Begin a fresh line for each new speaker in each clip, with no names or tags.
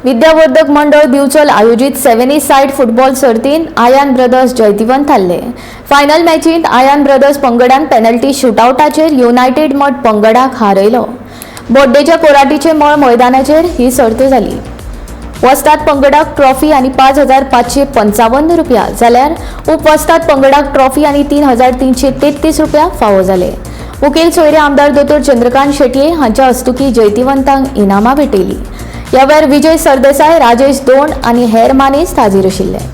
विद्यावर्धक मंडळ दिवचल आयोजीत सेव्हनी side football सर्तीन Ayaan brothers जैतिवंत थारले. फायनल मॅचींत आयान ब्रदर्स पंगडान पेनल्टी शुटआवटाचेर युनायटेड मठ पंगडाक हारयलो. बोड्डेच्या कोराटीचे मळ मैदानाचेर ही सर्त जाली. वस्ताद पंगडाक ट्रॉफी आनी 5555 रुपया, जाल्यार उपवस्ताद पंगडाक ट्रॉफी आनी 3333 रुपया फावो जाले. मुखेल सोयरे आमदार दोतोर चंद्रकांत शेटये हांच्या हस्तुकी जैतिवंतांक इनामां भेटयली. ह्या वेळार विजय सरदेसाय, राजेश दोण आनी हेर मानेस्त हाजीर आशिल्ले.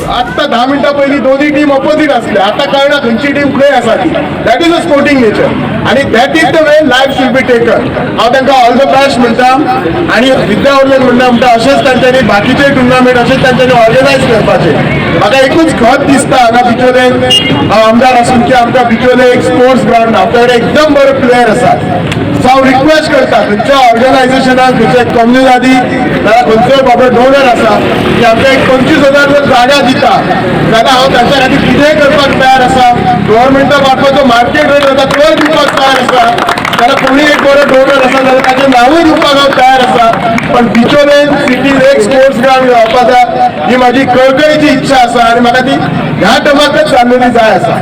आत्ता 10 मिनटां पयलीं दोन्ही टीम ऑपोजीट आसले. आतां कळना खंयची टीम खंय आसा ती. That is a sporting nature आनी that is the way life should be taken. हांव तांकां ऑल the best म्हणटा आनी विद्यावर्धन म्हणटा म्हणटा, अशेंच तांच्यांनी बाकीचे टुर्नामेंट अशेंच तांच्यांनी ऑर्गनायज करपाचे. म्हाका एकूच खत दिसता, हांगा बिचोले हांव आमदार आसून, की आमकां बिचोले एक स्पोर्ट्स ग्रावंड. आमच्या कडेन एकदम बरो प्लेयर आसा. सो हांव रिक्वेस्ट करता, खंयच्या ऑर्गनायझेशनाक, खंयच्या कम्युनिदादी नाल्यार खंयचोय बाबा डोनर आसा की आमकां एक 25,000 जर जागा दिता जाल्यार हांव तांच्या खातीर कितेंय करपाक तयार आसा. गव्हर्मेंटा मार्फत जो मार्केट रेट जाता तोय दिवपाक तयार आसा. जाल्यार कोणूय एक बरो डोनर आसा जाल्यार ताचें नांवूय दिवपाक हांव तयार आसा. पण बिचोले सिटीन एक स्पोर्ट्स ग्रावंड जावपा जाय ही म्हाजी कळकळीची इच्छा आसा आनी म्हाका ती ह्या टर्माकच जाल्लेली जाय आसा.